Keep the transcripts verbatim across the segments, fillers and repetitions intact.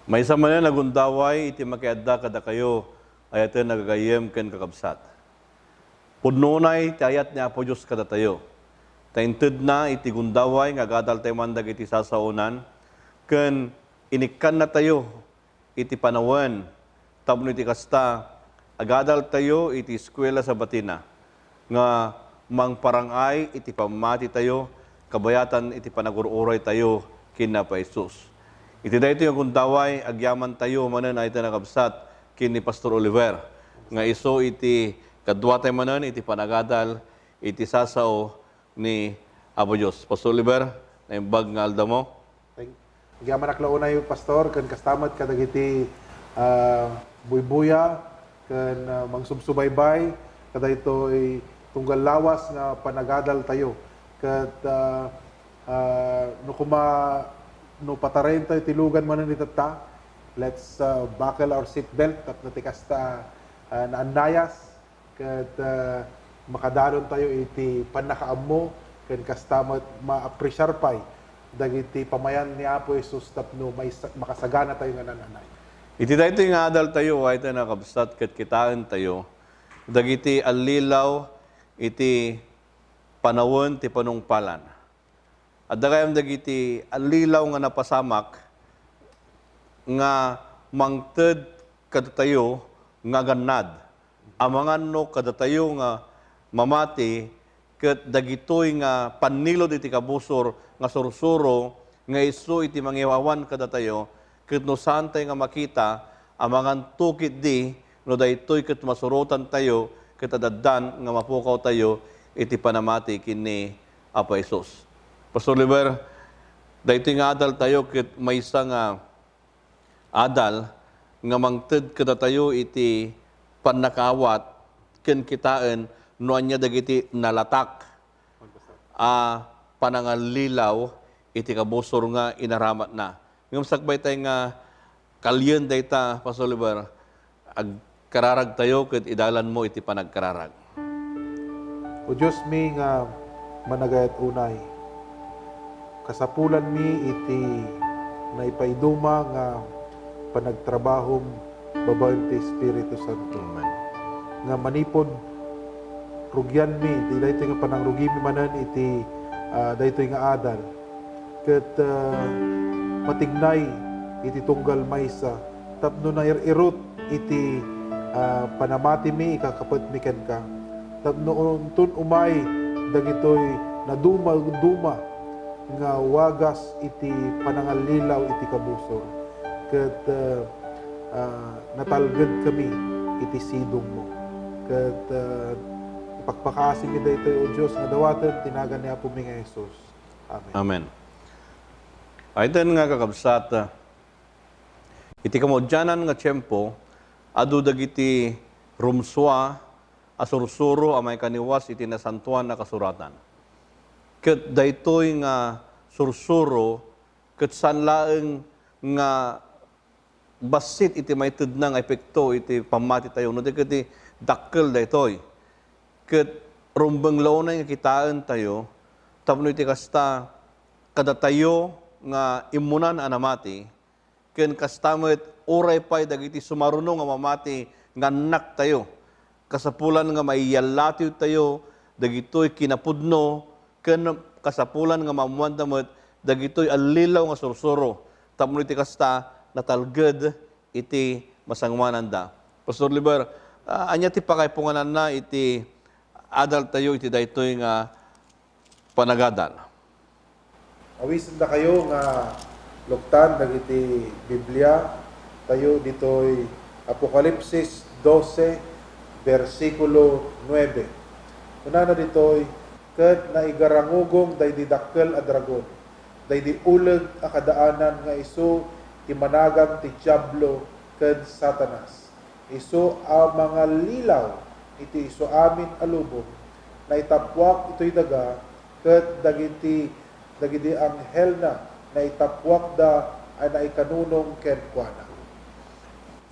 Maysa manen a gundaway iti makiadda kadakayo, ayaten a gagayyem ken kakabsat. Pudno unay ti ayat ni Apo Dios kadatayo. Ta intedna iti gundaway nga agadaltayo man dagiti sasaonan, ken inikkannatayo iti panawen, tapno iti kasta, agadaltayo iti eskuela sa batina nga mangparang-ay iti pammatitayo kabayatan iti panagur-uraytayo ken ni Apo Jesus. Iti daytoy nga gundaway, agyamantayo manen a iti nakabsat ken ni Pastor Oliver nga isu iti kaduatayo manen iti panagadal iti sasao ni Apo Dios. Pastor Oliver, naimbag nga aldamo. Thank, agyamanak la unay, Pastor, ken kasta met kadagiti, ah, buybuya ken, ah, mangsubsubaybay kadaytoy tunggal lawas nga panagadaltayo. Ket, ah, ah, no kuma-, no patarayentayo ti lugan manen itatta, let's, ah, buckle our seat belt tapno ti kasta, ah, naannayas. Ket, ah, makadalontayo iti pannakaammo, ken kasta met maapresiar pay dagiti pamayan ni Apo Jesus tapno maisa-, makasaganatayo nga naan-anay. Iti daytoy nga adaltayo, ay tayo nakabsat ket kitaentayo dagiti allilaw iti panawen ti panungpalan. Adda gayam dagiti allilaw nga napasamak nga mangted kadatayo nga agannad. Amangan no kadatayo nga mamati ket dagitoy nga pannilud iti kabusor nga sursuro nga isu iti mangiawan kadatayo, ket no saantayo nga makita, amangan to ketdi no daytoy ket masurotantayo ket ad-addan nga mapukawtayo iti panamati ken ni Apo Jesus. Pastor Oliver, daytoy nga adaltayo ket maysa nga adal nga mangted kadatayo iti pannakaawat ken kitaen no ania dagiti nalatak a panangallilaw iti kabusor nga inaramatna. Ngem sakbay tay nga kalien dayta, Pastor Oliver, agkararagtayo ket idalanmo iti panagkararag. O Diosmi nga managayat unay, kasapulanmi iti naipaiduma nga panagtrabahom babaen ti Espiritu Santo. Amen. Nga manipud rugianmi, ti daytoy nga panangrugimi manen iti, ah, daytoy nga adal. Ket, ah, matignay iti tunggal maysa tapno nair-irut iti, ah, panamatimi, ikakapetmi kenka. Tapno unton umay dagitoy naduma-duma nga wagas iti panangallilaw iti kabusor. Ket, ah, ah, natalgedkami iti sidongmo. Ket, ah, ipakpakaasimi daytoy, O Dios, nga dawaten ti nagan ni Apomi nga Jesus. Amen. Amen. Ayten nga kakabsat, iti kamaudianan nga tiempo, adu dagiti rumsua a sursuro a maikaniwas iti Nasantoan a Kasuratan. Ket daytoy nga sursuro ket saan laeng nga bassit iti maitedna nga epekto iti pammatitayo, no di ket ti dakkel daytoy. Ket rumbeng la unay nga kitaentayo tapno iti kasta, kadatayo nga immunan a namati, ken kasta met uray pay dagiti sumaruno nga mamati nga annaktayo, kasapulan nga maiyallatiwtayo dagitoy kinapudno, ken kasapulan nga maammoanda met dagitoy allilaw nga sursuro, tapno iti kasta, natalged iti masangoananda. Pastor Oliver, ah, ania ti pakaipungananna iti adaltayo iti daytoy nga panagadal? Awisendakayo nga luktan dagiti Biblia tayo ditoy Apokalipsis dose, bersikulo nuebe. Kunana ditoy, "Ket naigarangugong daydi dakkel a dragon, daydi uleg a kadaanan nga isu ti managan ti Diablo ken Satanas. Isu a mangallilaw iti isuamin a lubong, naitappuak itoy daga, ket dagiti, dagiti anghelna naitappuakda a naikanunong kenkuana."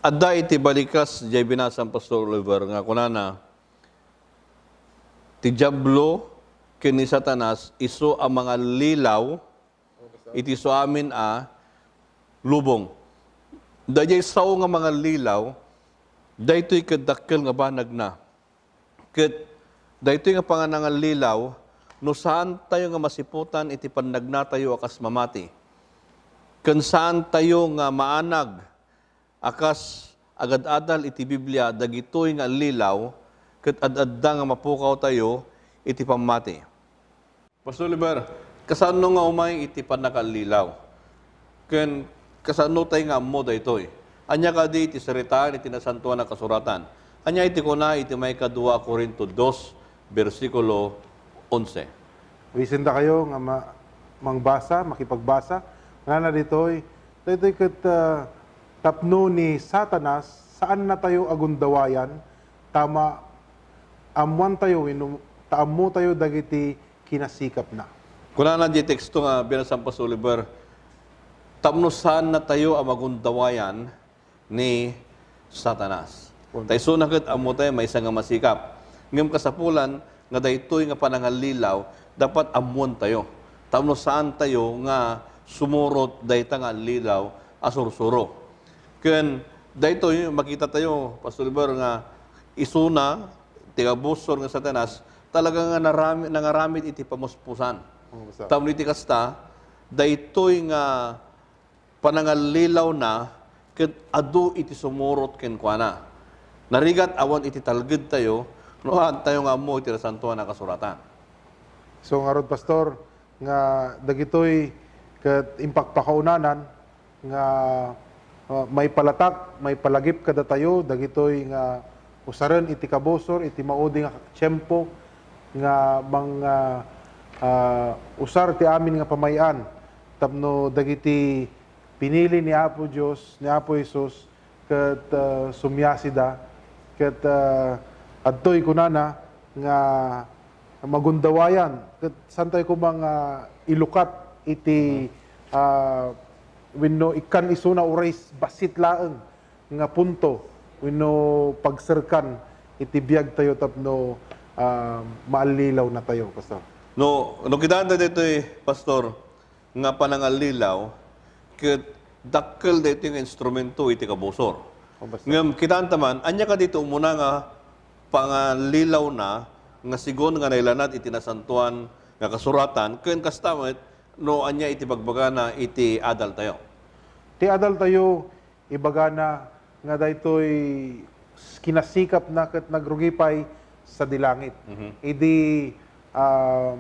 Adda iti balikas diay binasam, Pastor Oliver, nga kunana, ti Diablo ken ni Satanas isu a mangallilaw iti isuamin a lubong. Daydiay sao nga mangallilaw, daytoy ket dakkel nga banagna. Ket daytoy nga panangallilaw, no saantayo nga masiputan iti pannagnatayo a kas mamati, ken saantayo nga maanag a kas agad-adal iti Biblia dagitoy nga allilaw, ket ad-adda nga mapukawtayo iti pammati. Pastor Oliver, kasano nga umay iti pannakaallilaw? Ken kasano tay nga ammo daytoy? Ania kadi iti saritaan iti Nasantoan a Kasuratan? Ania iti kuna iti maikadua Corinto dos, bersikulo onse? Wisendakayo nga ma-, mangbasa, makipagbasa. Ngana ditoy, daytoy ket, ah, tapno ni Satanas, saannatayo a gundawayan, ta ma-, ammoantayo wenno ta ammotayo dagiti kinasikapna. Kunana di teksto nga binasam, Pastor Oliver, tapno saannatayo a magundawayan ni Satanas. Amen. Ta isuna ket ammotayo maysa nga masikap. Ngem kasapulan nga daytoy nga panangallilaw, dapat ammoantayo. Tapno saantayo nga sumurot dayta nga allilaw a sursuro. Ken daytoy, makitatayo, Pastor Oliver, nga isuna, ti kabusor nga Satanas, talaga nga narami-, nangaramid iti pamuspusan. Oo, sir. Tapno iti kasta, daytoy nga panangallilawna ket adu iti sumurot kenkuana. Narigat awan iti talgedtayo, no haantayo nga ammo iti Nasantoan a Kasuratan. So, ngarud, Pastor, nga dagitoy ket impakpakaunanan nga, ah, maipalatak, maipalagip kadatayo dagitoy nga usaren iti kabusor, iti maudi nga tiempo nga mang-, ah, ah, usar ti amin nga pamay-an tapno dagiti pinili ni Apo Dios, ni Apo Jesus, ket, ah, sumiasida, ket, ah, adtoy kunana nga magundawayan, ket saantayo koma nga ilukat iti, Mhm. ah, wenno ikkan isuna uray bassit laeng nga punto wenno pagserkan iti biagtayo tapno, ah, maallilawna tayo, Pastor. No, no, kitaanta ditoy, Pastor, nga panangallilaw, ket dakkel daytoy nga instrumento iti kabusor. O, basta. Ngem kitaanta man, ania kadi ti umuna nga pangallilawna nga sigun nga nailanad iti Nasantoan nga Kasuratan, ken kasta met no ania iti bagbagana iti adaltayo? Ti adaltayo, ibagana nga daytoy kinasikapna ket nagrugi pay sadi langit. Mhm. Idi, um,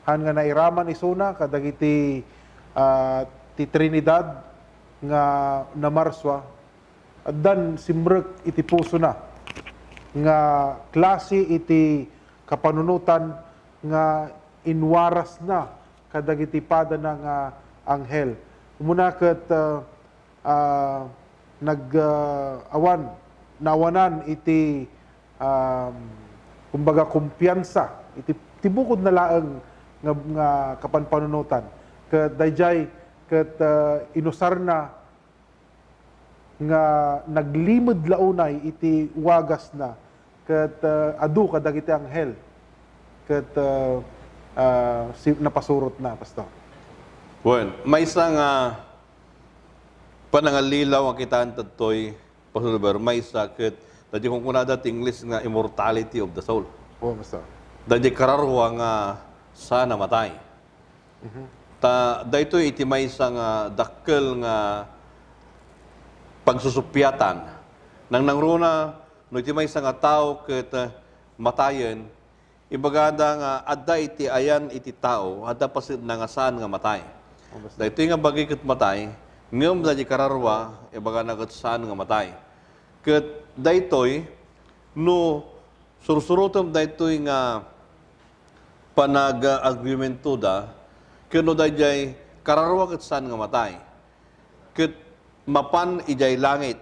han nga nairaman isuna kadagiti, ah, ti Trinidad nga namarsua, addan simrek iti pusona nga klase iti kapanunotan nga inwarasna kadagiti padana nga anghel. Umuna ket, ah, ah, nag-, ah, awan, naawanan iti, um, kumbaga, kumpiyansa iti, ti bukodna laeng nga, nga kapanpanunotan. Ket daydiay ket, ah, inusarna nga naglimed la unay iti wagasna ket, ah, adu kadagiti anghel ket, ah, ah, si-, napasurotna, Pastor. Wen, maysa nga panangallilaw nga kitaen daytoy, Pastor Oliver, maysa ket daydi kunkunada ti Ingles nga immortality of the soul. Oo, Pastor. Daydi kararua nga saan a matay. Mhm. Ta daytoy iti maysa nga dakkel nga pagsusuppiatan. Nangnangruna, no iti maysa nga tao ket, eh, matayen, ibagada nga adda iti ayan iti tao, adda pasetna nga saan nga matay. O, basta. Daytoy nga bagi ket matay, ngem daydi kararua, ibagana ket saan nga matay. Ket daytoy, no sursurotem daytoy nga panag-argumentoda, ken no daydiay kararua ket saan nga matay, ket mapan idiay langit.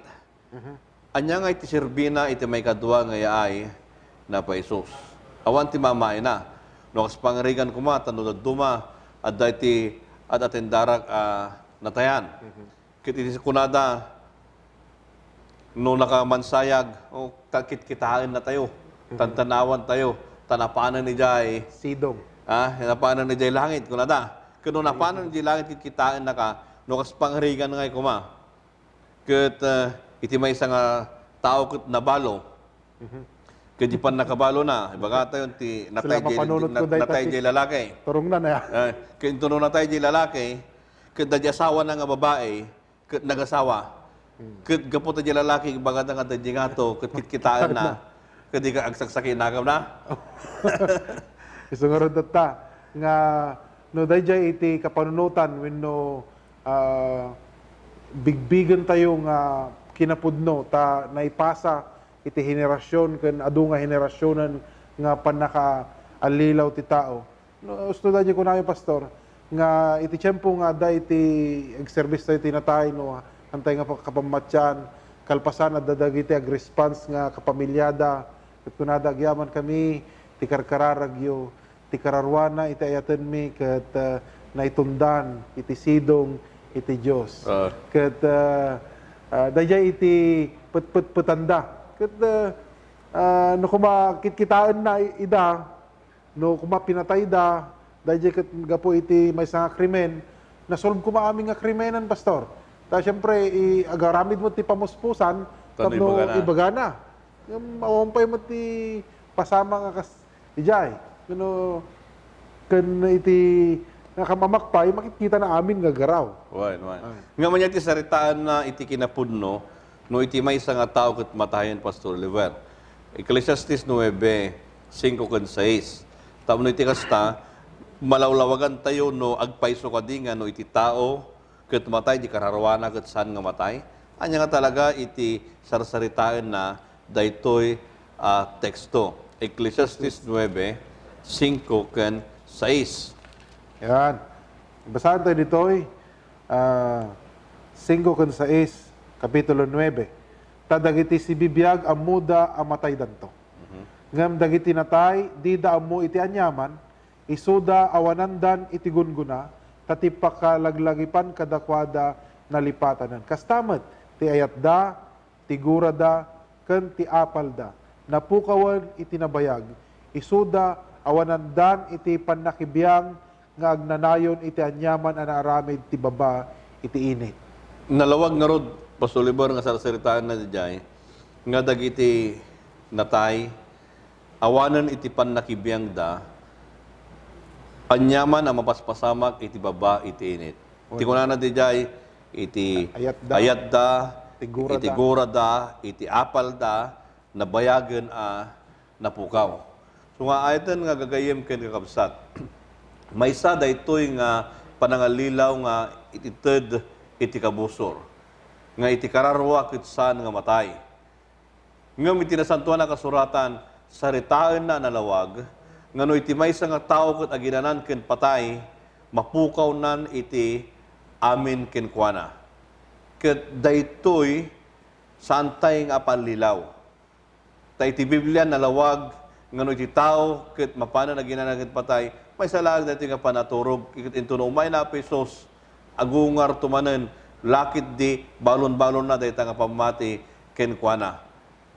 Mhm. Ania nga iti serbina iti maikadua nga yaay ni Apo Jesus? Awan ti mamaina. No kas pangarigan koma, ta no dadduma, adda iti ad-atendarak a natayan. Mhm. Ket iti kunada, no nakamansayag, o, ta-, kitkitaennatayo, mhm, tantanawantayo, ta napanen idiay sidong. Ah, napanen idiay langit, kunada. Ket no napanen, mhm, idiay langit, kitkitaennaka, no kas pangarigan ngay koma. Ket, ah, iti maysa nga tao ket nabalo. Mhm. Ket di pannakabalona, ibaga tayo, ti Sila natay jay, mapanunot ko nat-, dayta natay ti jay lalaki. Turongnan, eh. Eh, ket intono natay jay lalaki, ket daydi asawana nga babai, ket nagasawa. Hmm. Ket gapu ta jay lalaki, ibaga ta nga daydi ngato, ket kitkitaenna, ket di ka agsaksakit na. Isu ngarud tatta, nga no dayjay iti kapanunotan wenno, ah, bigbigentayo nga kinapudno ta naipasa iti henerasyon ken adu nga henerasionen nga pannakaallilaw ti tao. No, usto dayjay kunayo, Pastor, nga iti tiempo nga adda iti agserbistayo iti natay, no, haantay nga pa-, kapammatian, kalpasan adda dagiti agresponse nga kapamiliada, ket kunada, "Agyamankami ti karkararagyo, ti kararuana iti ayatenmi ket, ah, naitundan iti sidong iti Dios." Ah. Ket, ah, ah, dayjay iti petpetpetanda. Ket, ah, ah, no koma kitkitaenna i-, ida, no koma pinatayda, dayjay ket gapu iti maysa nga krimen, nasolb koma amin nga krimenen, Pastor. Ta siempre, i-, agaramid met ti pamuspusan, tapno ibagana. Tapno ibagana. Ngem awan pay met ti pasamak nga kas-, Idiay, no, ken iti nakamamak pay, makitkitana amin nga aggaraw. Wen, wen. Ay. Ngem ania ti saritaenna iti kinapudno no iti maysa nga tao ket matayen, Pastor Oliver? Eclesiastes nuebe, singko ken sais. Tapno iti kasta, malawlawagantayo no agpayso kadi nga no iti tao ket matay, di kararuana ket saan nga matay? Ania nga talaga iti sarsaritaenna daytoy a teksto? Ecclesiastes nuebe, singko ken sais. Yan. Basaen tayo ditoy, ah, singko ken sais, Kapitulo nuebe. Ta dagiti sibibiag, ammoda a mataydanto. Mhm. Ngem dagiti natay, dida ammo iti aniaman, isuda awanandan iti gunggona, ta ti pakalaglagipan kadakuada nalipatanen. Kasta met ti ayatda, ti gurada, ken ti apalda, napukawen iti nabayag, isuda awanandan iti pannakibiang nga agnanayon iti aniaman a naaramid ti baba iti init. Nalawag ngarud, Pastor Oliver, nga sarsaritaenna daydiay, nga dagiti natay, awanen iti pannakibiangda, aniaman a mapaspasamak iti baba iti init. Ti kunana daydiay, iti ayatda, ayatda, iti gurada, iti gurada, iti apalda, nabayagen a napukaw. So nga, ayaten nga gagayyem ken kakabsat, maysa daytoy nga panangallilaw nga iti ted iti kabusor, nga iti kararua ket saan nga matay. Ngem iti Nasantoan a Kasuratan, saritaenna a nalawag nga no iti maysa nga tao ket aginanan ken patay, mapukawnan iti amin kenkuana. Ket daytoy, saantay nga apallilaw. Ta iti Biblia, nalawag nga no iti tao ket mapanen aginanan ket patay, maysa laeng daytoy nga panaturog. Ket intono umay ni Apo Jesus, agungarto manen, laketdi, balon-balonna dayta nga pammati kenkuana.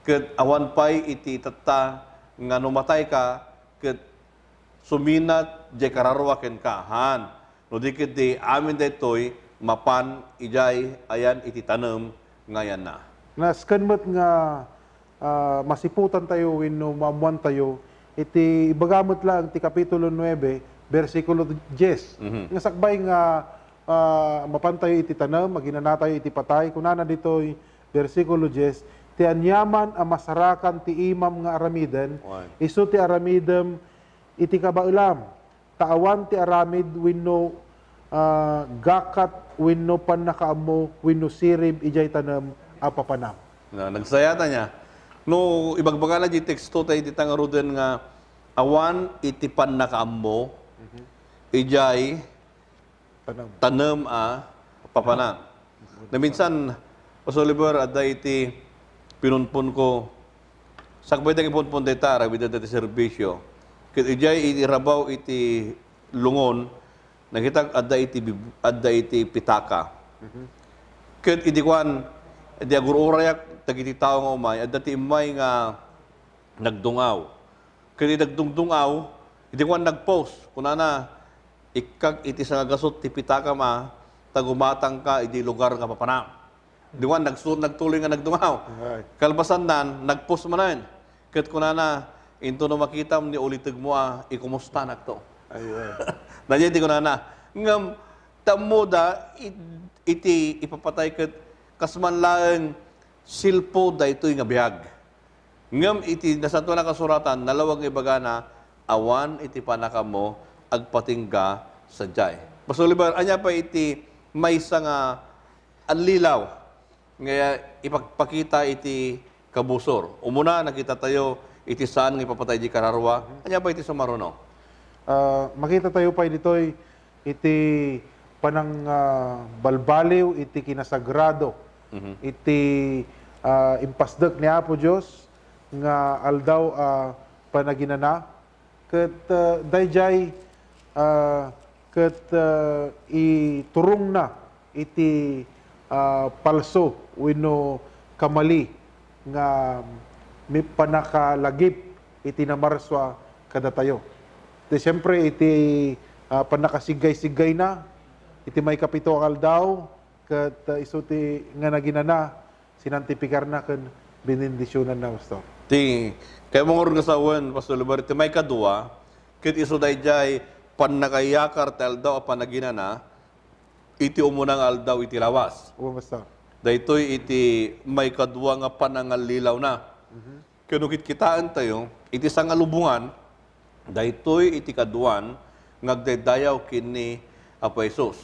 Ket awan pay iti itatta nga no matayka, ket suminat jay kararua kenka. Haan, no di ketdi amin daytoy mapan idiay ayan iti tanem nga ayanna. Nasken met nga, ah, masiputantayo wenno maammoantayo iti ibaga met laeng ti Kapitulo nuebe, bersikulo dies. Mhm. Nga sakbay nga, ah, mapantayo iti tanem, aginanatayo iti patay, kunana ditoy, bersikulo dies, "Ti aniaman a masarakan ti imam nga aramiden, Wan. isu ti aramidem iti kabaelam, ta awan ti aramid wenno, ah, gakat wenno pannakaammo wenno sirib idiay tanem a papanam." Na, nagsayata niya. No, ibagbagana di teksto tayo iti tangaruden nga awan iti pannakaammo, Mhm. idiay Tanem. tanem a papanan. Na minsan, Pastor Oliver, adda iti pinunpon ko, sakbay ta ipunpon dayta, aramid dayta ti serbisyo. Ket idiay iti rabaw iti lungon, nakitak adda iti bib-, adda iti pitaka. Mhm. Ket idi kuan, idi agur-urayak dagiti tao nga umay, adda ti immay nga nagdung-aw. Ket idi nagdungdung-aw, idi kuan nag-post, kunana, "Ikkak iti sangagasut ti pitakam a, ta gumatangka idi lugar nga papanam." Diwan, nagsu-, nagtuloy nga nagdungaw. Ay. Kalpasannan, nagpos manen. Ket kunana, "Intono makitam ni ulitegmo a, ikumustakto." Ay, ay. Daydiay ti kunana. Ngem, tammoda, it-, iti ipapatay ket kas man laeng silpo daytoy nga biag. Ngem iti Nasantoan a Kasuratan, nalawag nga ibagana, "Awan iti pannakaammo, agpatingga sadiay." Pastor Oliver, ania pay iti maysa nga allilaw nga ipagpakita iti kabusor? Umuna, nakitatayo iti saan nga ipapatay di kararua. Ania pay iti sumaruno? Ah, makitatayo pay ditoy iti panang, ah, balbaliw iti kinasagrado, Mhm. iti, ah, impasdek ni Apo Dios nga aldaw a panaginana, ket, ah, daydiay, ah, ket, ah, iturongna iti, ah, palso wenno kamali nga mi-, pannakalagip iti namarsua kadatayo. Ti siempre iti, ah, pannakasigay-siggayna iti maikapito nga aldaw, ket, ah, isu ti nga naginana, sinantifikarna ken binendisionanna, Pastor. Ti, kayat mo nga sawen, Pastor Oliver, ti maikadua, ket isu daydiay pannakayakar ti aldaw a panaginana, iti umuna nga aldaw iti lawas. Oo, Pastor. Daytoy iti maikadua nga panangallilawna. Mhm. Ken no kitkitaentayo, iti sangalubongan, daytoy iti kaduan nga agdaydayaw ken ni Apo Jesus.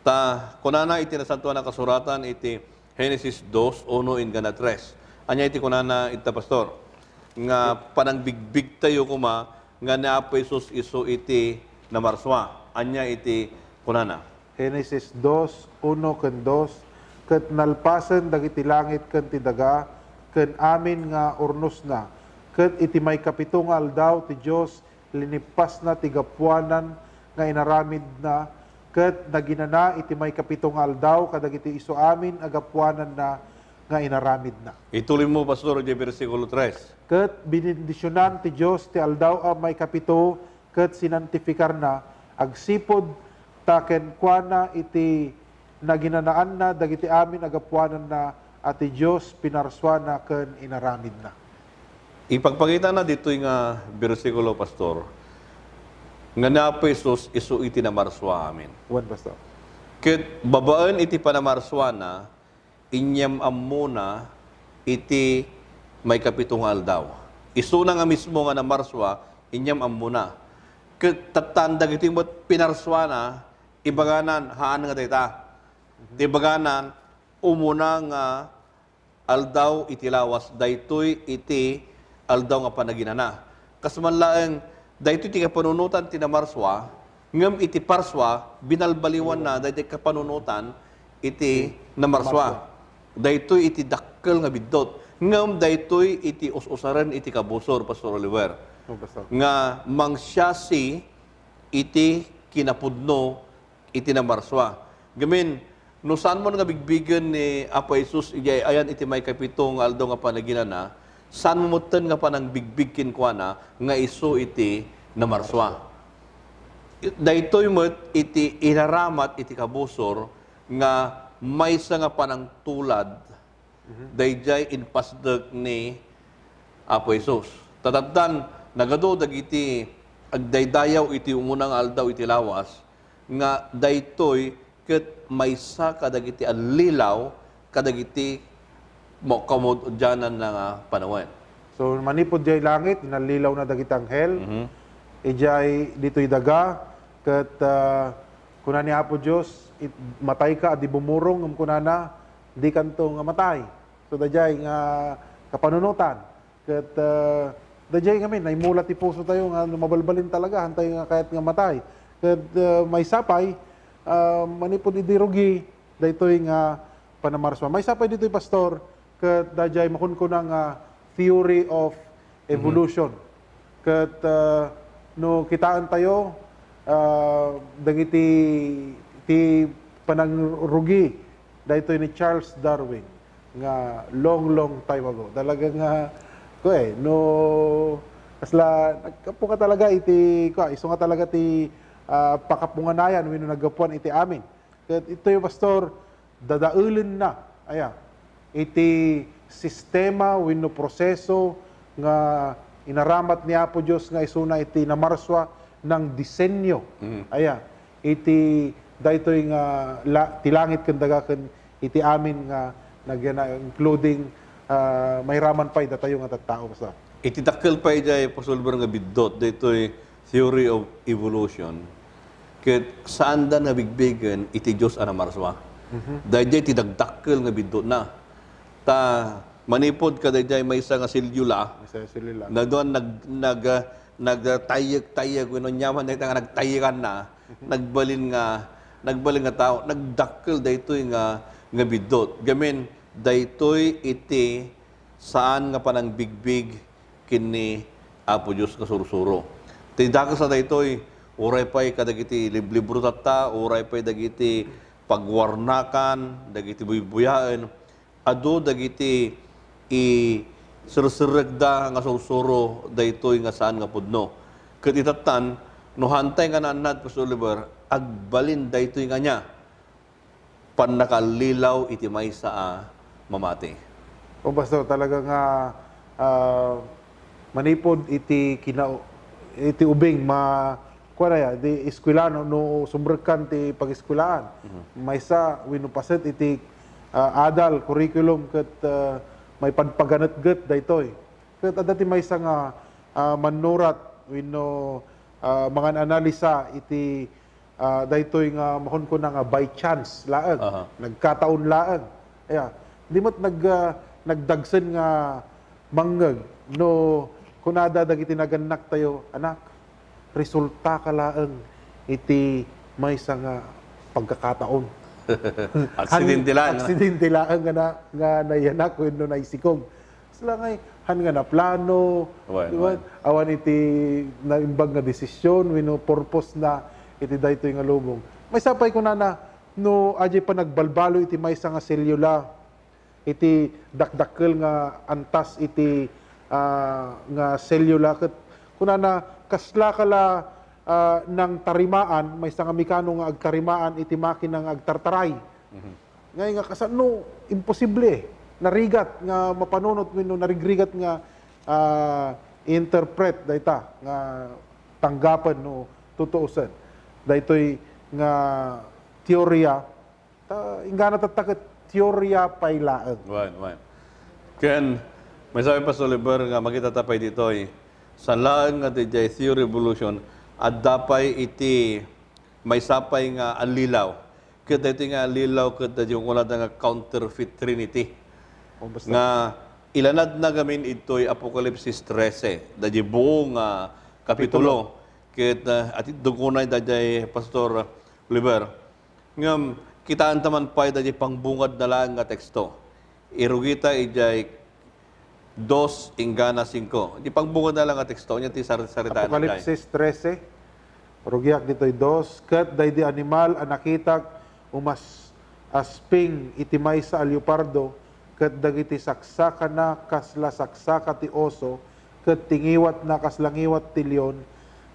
Ta kunana iti Nasantoan a Kasuratan iti Genesis dos, uno inggana tres. Ania iti kunana ita, Pastor? Nga panangbigbigtayo koma nga ni Apo Jesus isu iti namarsua. Ania iti kunana? Genesis dos, uno ken dos, ket nalpasen dagiti langit ken ti daga, ken amin nga urnosna. Ket iti maikapito nga aldaw ti Dios linippasna ti gapuanan nga inaramidna, ket naginana iti maikapito nga aldaw kadagiti isu amin a gapuananna nga inaramidna. Ituloy mo, Pastor, iti bersikulo tres. Ket binendisionan ti Dios ti aldaw a maikapito ket sinantifikarna, agsipud ta kenkuana iti naginanaanna dagiti amin a gapuananna a ti Dios pinarsuana ken inaramidna. Ipagpakitana ditoy nga bersikulo, Pastor, nga ni Apo Jesus isu iti namarsua amin. Wen, Pastor. Ket babaen iti panamarsuana, inyam-ammona iti maikapito nga aldaw. Isuna nga mismo nga namarsua, inyam-ammona. Ket tattan dagitoy met pinarsuana, ibaganan, haan nga dayta. Ti ibaganan, umuna nga aldaw iti lawas, daytoy iti aldaw nga panaginana. Kas man laeng, daytoy ti kapanunotan ti namarsua, ngem iti parsua, binalbaliwanna daytoy kapanunotan iti namarsua. Daytoy iti dakkel nga biddut. Ngem daytoy iti us-usaren iti kabusor, Pastor Oliver. Oh, Pastor. Nga mangsiasi iti kinapudno iti namarsua. Gamin, no saanmo nga bigbigen ni Apo Jesus idiay ayan iti maikapito nga aldaw nga panaginana, saanmo metten nga panangbigbig kenkuana nga isu iti namarsua. Daytoy met iti inaramat iti kabusor nga maysa nga panangtulad Mhm. daydiay impasdek ni Apo Jesus. Tattan, nagadu dagiti agdaydayaw iti umuna nga aldaw iti lawas, nga daytoy ket maysa kadagiti allilaw kadagiti makamud-udiananna nga panawen. So, manipud diay langit, inallilawna dagiti anghel. Mhm. Idiay ditoy daga, ket, ah, kuna ni Apo Dios, it-, "Matayka a di bumurong," ngem kunana, "Dikanto nga matay." So, daydiay nga kapanunotan. Ket, ah, daydiay ngamin, naimula ti puso tayo nga no mabalbalin talaga, haantayo nga kayat nga matay. Ket, ah, maysa pay, ah, manipud idi rugi, daytoy nga panamarsua. Maysa pay ditoy, Pastor, ket daydiay makunkuna nga theory of Mhm. evolution. Ket, ah, no kitaentayo, ah, dagiti ti panangrugi daytoy ni Charles Darwin nga long, long time ago. Talaga nga, ko eh, no, kasla, nagkapunga talaga iti, ko, isu nga talaga ti, ah, pakapunganayan wenno naggapuan iti amin. Ket itoy, Pastor, dadaelenna, aya, iti sistema wenno proseso nga inaramat ni Apo Dios nga isuna iti namarsua nang disenyo. Mm. Aya, iti daytoy nga la-, ti langit ken daga ken iti amin nga nagyana, including, ah, mairaman pay datayo nga tattao, Pastor. Iti dakkel pay jay, Pastor Oliver, nga biddut, daytoy theory of evolution, ket saanda nabigbigen iti Dios a namarsua. Mhm. Dayjay ti dakdakkel nga biddutna. Ta manipud kadayjay maysa nga selula, Maysa nga selula. Nagduan nag-, nag-, ah, nagtayyek-tayyek, wenno aniaman dayta nga nagtayyekanna, Mhm. nagbalin nga, nagbalin nga tao, nagdakkel daytoy nga, nga biddut. Gamin, daytoy iti saan nga panangbigbig ken ni Apo Dios nga sursuro. Ti dakes a daytoy, uray pay kadagiti liblibro tatta, uray pay dagiti pagwarnakan, dagiti buybuyaen, adu dagiti iserserekda nga sursuro daytoy nga saan nga pudno. Ket itattan, no haantay nga naannad, Pastor Oliver, agbalin daytoy nga ania? Pannakaalilaw iti maysa a mamati. O, Pastor, talaga nga, ah, manipud iti kina-, iti ubing, ma-, kuan aya, di eskwela, no, no sumrekkan ti pag-eskwelaan. Mhm. Maysa, wenno paset iti, ah, adal, curriculum, ket, ah, maipanpaganetget daytoy. Ket adda ti maysa nga, ah, mannurat wenno, ah, mangan-analisa iti, ah, daytoy nga makunkuna nga by chance laeng, Aha. nagkataon laeng. Aya, di met nag-, ah, nagdagsen nga mangngeg no kunada dagiti nagannaktayo, "Anak, resulta ka laeng iti maysa nga pagkakataon." Aksidente laeng, no? Aksidente laeng nga na-, nga nayanak wenno naisikog. Sila ngay, han nga naplano, Wen, di ba? wen. Awan iti naimbag nga desisyon wenno purpose na iti daytoy nga lubong. Maysa pay kunana, no, adiay panagbalbalo iti maysa nga selula, iti dakdakkel nga antas iti, ah, nga selula, ket kunana, kasla ka la, ah, nang tarimaan, maysa nga mekano nga agtarimaan iti makina nga agtartaray. Mhm. Ngay nga kasano, imposible. Narigat nga mapanunot wenno narigrigat nga, ah, interpret dayta nga tanggapen no tutuosen. Daytoy nga teorya, ta, inggana tatta ket teorya pay laeng. Wen, wen. Ken, maysa pay, Pastor Oliver, nga makitata pay ditoy, saan laeng nga daydiay theory of evolution, adda pay iti maysa pay nga allilaw. Ket daytoy nga allilaw ket daytoy kunada nga counterfeit trinity. O, basta. Nga ilanadna ngamin idtoy Apokalipsis trese, daydiay buo nga kapitulo. Kapitulo. Ket, ah, ati dugunay daydiay, Pastor Oliver. Ngem, kitaenta man pay daydiay pangbungadna laeng nga teksto. Irugita idiay dos inggana singko. Di pangbungadna laeng nga teksto, ania ti sar-, saritaen idiay? Apokalipsis trese, rugiak ditoy dos, ket daydi animal a nakitak umas-, asping iti maysa a leopardo, ket dagiti saksakana kasla saksaka ti oso, ket ti ngiwatna kasla ngiwat ti leon,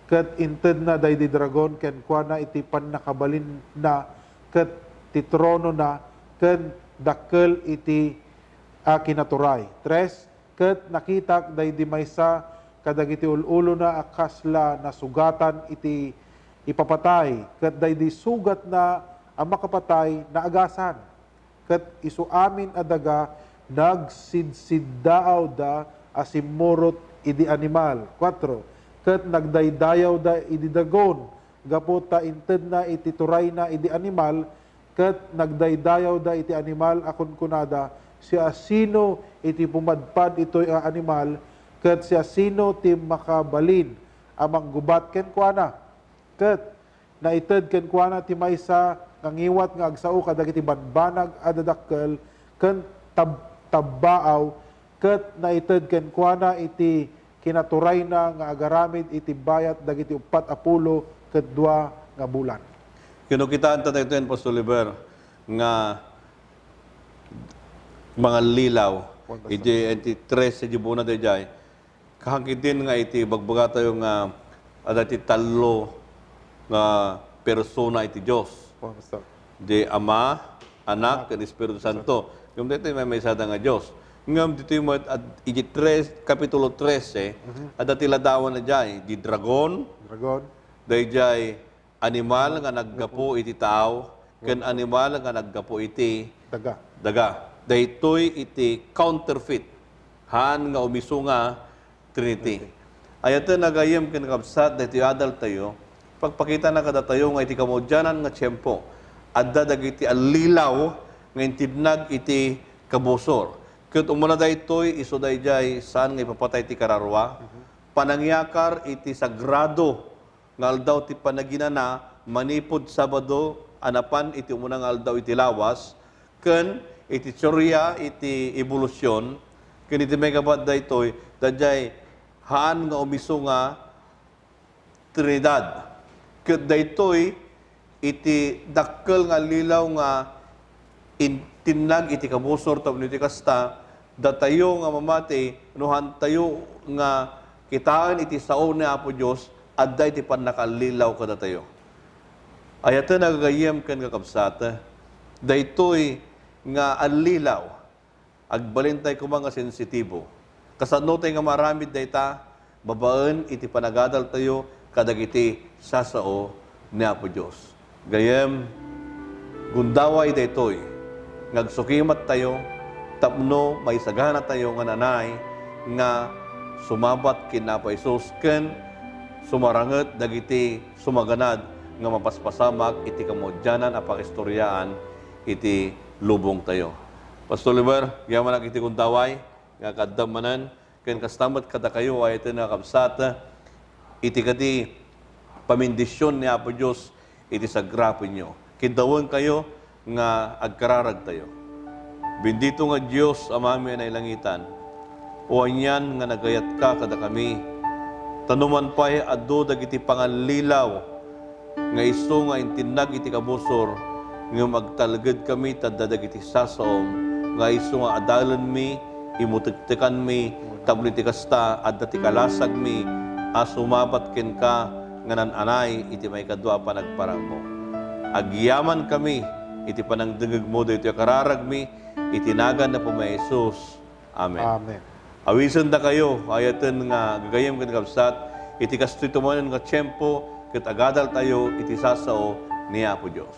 ket intedna daydi dragon kenkuana iti pannakabalinna, ket ti tronona, ken dakkel iti a kinaturay. Tres, ket nakitak daydi maysa kadagiti ul-ulona a kasla nasugatan iti ipapatay, ket daydi sugatna a makapatay naagasan. Ket isu amin a daga nagsidsiddaawda a simmurot idi animal. Kuatro, ket nagdaydayawda idi dragon, gapu ta intedna iti turayna idi animal, ket nagdaydayawda iti animal a kunkunada, "Siasino iti pumadpad itoy a animal, ket siasino ti makabalin a manggubat kenkuana?" Ket naited kenkuana ti maysa nga ngiwat nga agsao kadagiti banbanag a dadakkel ken tab-, tabbaaw, ket naited kenkuana iti kinaturayna nga agaramid iti bayat dagiti uppat a pulo ket dua nga bulan. Ken no kitaenta daytoy, Pastor Oliver, nga mangallilaw, Juan Pastor. Iti, iti tres, iti buona daydiay, Kaangkiden nga iti bagbagatayo nga adda ti tallo nga persona iti Dios. Oh, Pastor. Di Ama, Anak, Anak, ken Espiritu Santo. Ngem daytoy maymaysada nga Dios. Ngem ditoy met ad-, iti tres, Kapitulo trese, Mhm. adda ti ladawanna diay, di dragon, Dragon. daydiay animal nga naggapu iti tao, ken animal nga naggapu iti Daga. daga. Daytoy iti counterfeit. Haan nga umisu nga Trinity. Trinity. Ayaten a gayyem ken kabsat, daytoy adaltayo, pagpakitana kadatayo nga iti kamaudianan nga tiempo, adda dagiti allilaw nga intinnag iti kabusor. Ket umuna daytoy, isu daydiay saan nga ipapatay ti kararua, Mhm. panangyakar iti sagrado nga aldaw ti panaginana manipud Sabado a napan iti umuna nga aldaw iti lawas, ken iti teoria iti ebolusyon, ken iti maigabat daytoy, daydiay haan nga umisu nga Trinidad. Ket daytoy iti dakkel nga allilaw nga intinnag iti kabusor tapno iti kasta, datayo nga mamati, no haantayo nga kitaen iti sao ni Apo Dios, adda iti pannakaallilaw kadatayo. Ayaten a gagayyem ken kakabsat, daytoy nga allilaw, agbalintay koma nga sensitibo. Kasano tay nga maaramid dayta? Babaen iti panagadaltayo kadagiti sasao ni Apo Dios. Gayyem, gundaway daytoy nga agsukimattayo tapno maisaganatayo nga nanay nga sumabat ken Apo Jesus ken sumaranget dagiti sumaganad nga mapaspasamak iti kamaudianan a pangistoriaan iti lubongtayo. Pastor Oliver, agyamanak iti gundaway nga kaaddam manen, ken kasta met kadakayo, ayaten a kabsat, iti kadi pamindision ni Apo Dios iti sagrapenyo. Kindawenkayo nga agkararagtayo. Bendito nga Dios, Amami a nailangitan, o anian nga nagayatka kadakami, ta numan pay adu dagiti pangallilaw nga isu nga intinnag iti kabusor, ngem agtalgedkami ta adda dagiti sasaom nga isu nga adalenmi, imutektekanmi, tapno iti kasta, adda ti kalasagmi a sumabat kenka nga nan-anay iti maikadua a panagparangmo. Agyamankami iti panangdengngegmo daytoy a kararagmi, iti nagan ni Apo Jesus. Amen. Amen. Awisendakayo, ayaten nga gagayyem ken kabsat, iti kastoy tumanen nga tiempo, ket agadaltayo iti sasao ni Apo Dios.